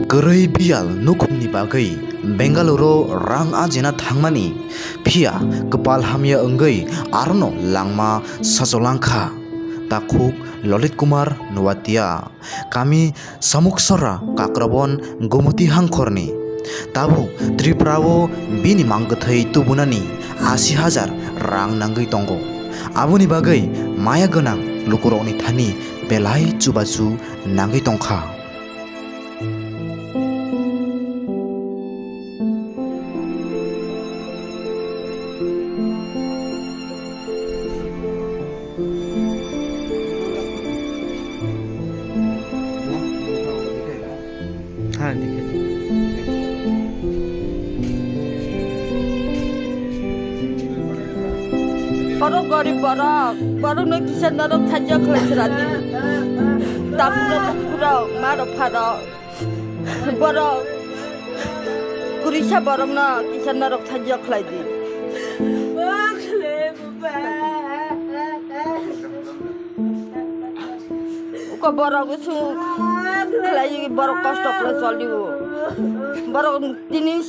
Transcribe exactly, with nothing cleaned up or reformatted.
Kwrwi biyal nukhungni bagwi Bengaluru rang ajina thangmani, phiya kwpal hamya wngwi arono langma sacholang kha. Takhuk Lalit Kumar Noatia, kami Samuksora, Kakrabon, Gumuti hangkhorni. Tabuk Tripura-o bini mangkwthwi tubunani asi hajar rang nangwi tongo. Aboni bagwi maya gwnang lukurokni thani belai chubachu nangwi tongkha. Borok gorib borok, borokno kisa norok sahajyo khlai sradi. Takhuk rok, takhuk rok, ma rok, pha rok. Borok kwrwisa borokno kisa norok sahajyo khlai di. Uko borok usuk khlai, borok kosto khlai choli o. Borok tini